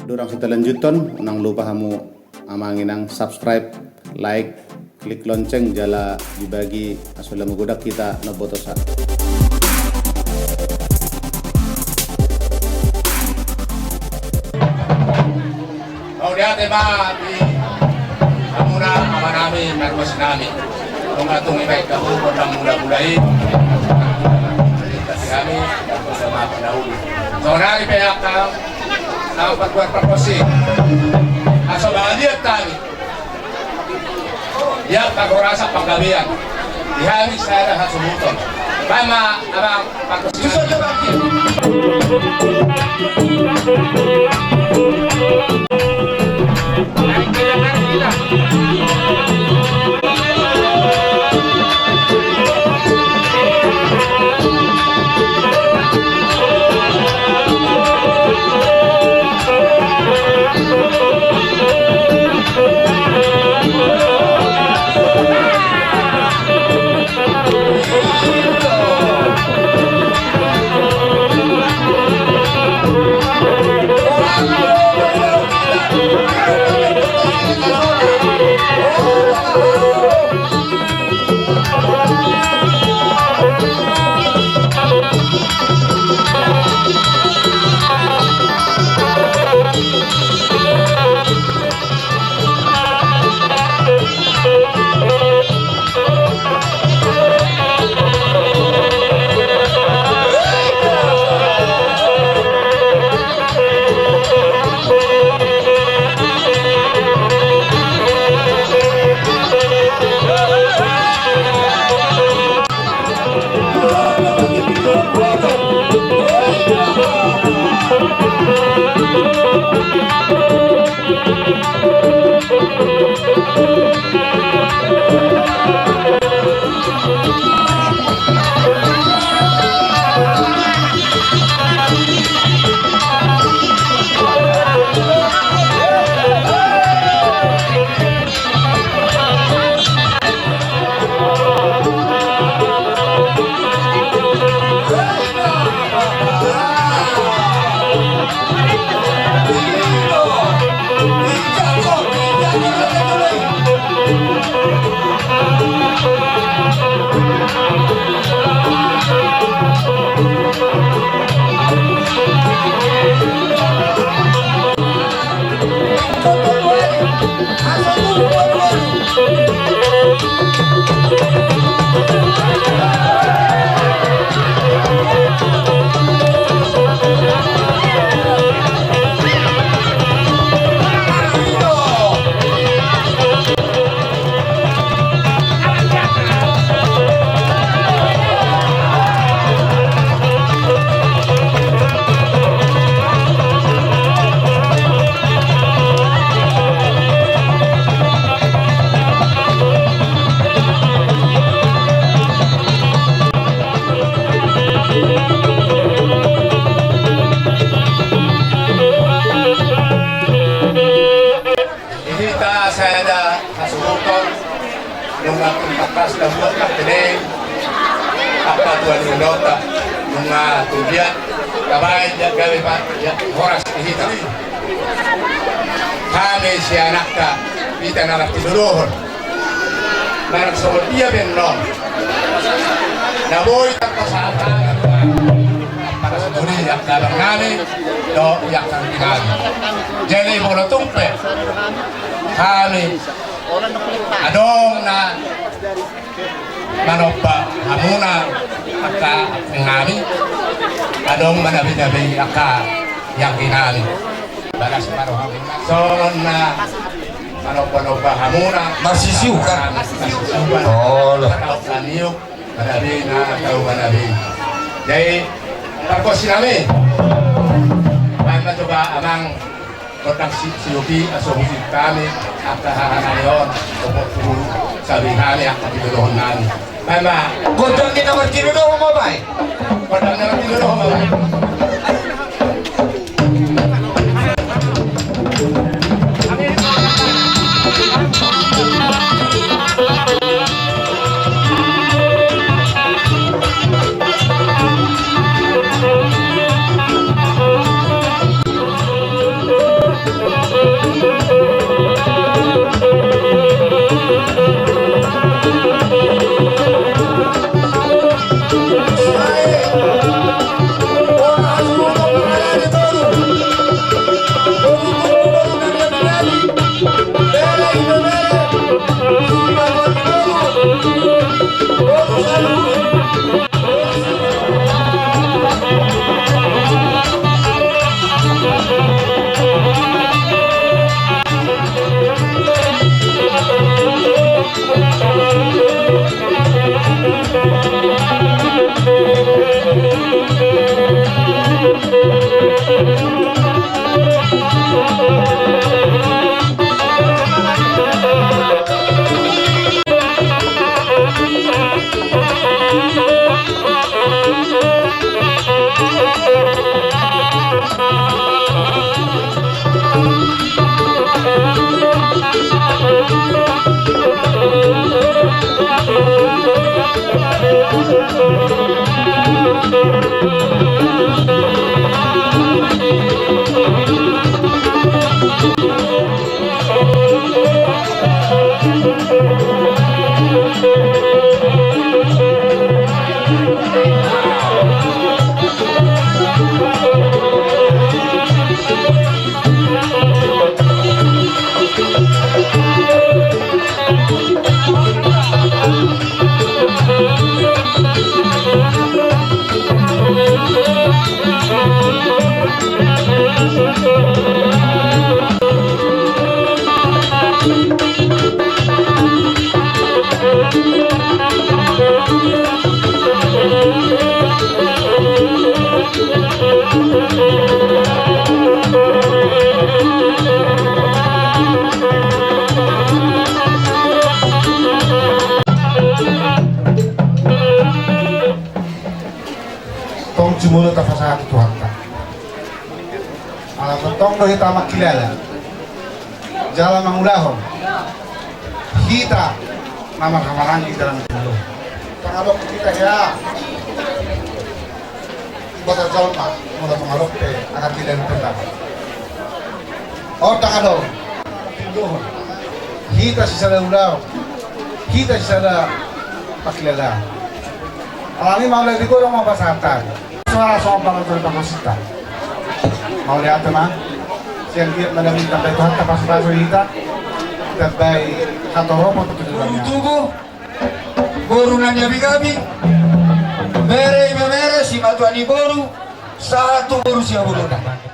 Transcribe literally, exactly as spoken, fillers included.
Durang hita lanjuthon, unang lupa hamu amang inang subscribe, like, klik lonceng jala dibagi asa lam godang hita na botosa. Mauliate ma di hamuna amanami, marruas nami. Nunga tung ibaen hamu gondang mula-mula i. Di hami, sama pendahulu. Saudari pe angka, angka parguar pargonsi. Asa bahagia hami. Ia parhorasan panggabean. Di hami sada hasuhuton. Baen ma abang pargonsi. Di hita sada hasuhuton, nunga tung tangkas na buat na tene, angka tua ni hulahula, nunga tung biat, tabaen, gabe pa, horas di hita. Hami sian angka, hita na martinodohon. Manang songon dia pe annon. Na boi tapasahat hami. Paras duri angka abang nami, dohot angka anggi nami. Jadi molo tung pe hami adong na manomba hamuna angka anggi nami, adong manabi-nabi angka anggi nami. Bagas ma rohamuna. Songon na manomba-nomba hamuna. Marsisiukan. Marsisiukan. Oh, loh. Niuk, manabe na tau manabe. Jadi, pargonsi nami. Baen ma coba amang, gondang si, siupi, asa huhut hami, angka haha nami on, pokok tu sabi nami, angka pinodohon nami. Baen ma. Gondang ni na martinodohon ma baen. Gondang ni na martinodohon ma baen. Tong jumolo tapasahat tu Tuhanta. Ala tongtong do hita mangkilala jala mangulahon hita na marhahamaranggi dalam jumolo. Tangalo hita ya. Ibarat jolma molo tangalo pe akan tidak berpendapat. Otak adong. Hita sisada ulaon, hita sisada pangkilalaan. Alani mauliate godang ma pasahathon. Suara soal balas dari pangkosita. Mauliate ma. Sian dia manamin tambai Tuhanta pasu-pasu hita. Tambai hatoropon tu tujuan. Tugu. Boru na niabi-abi. Bere, ibebere, simatua ni boru. Sahat tu boru siaburuna.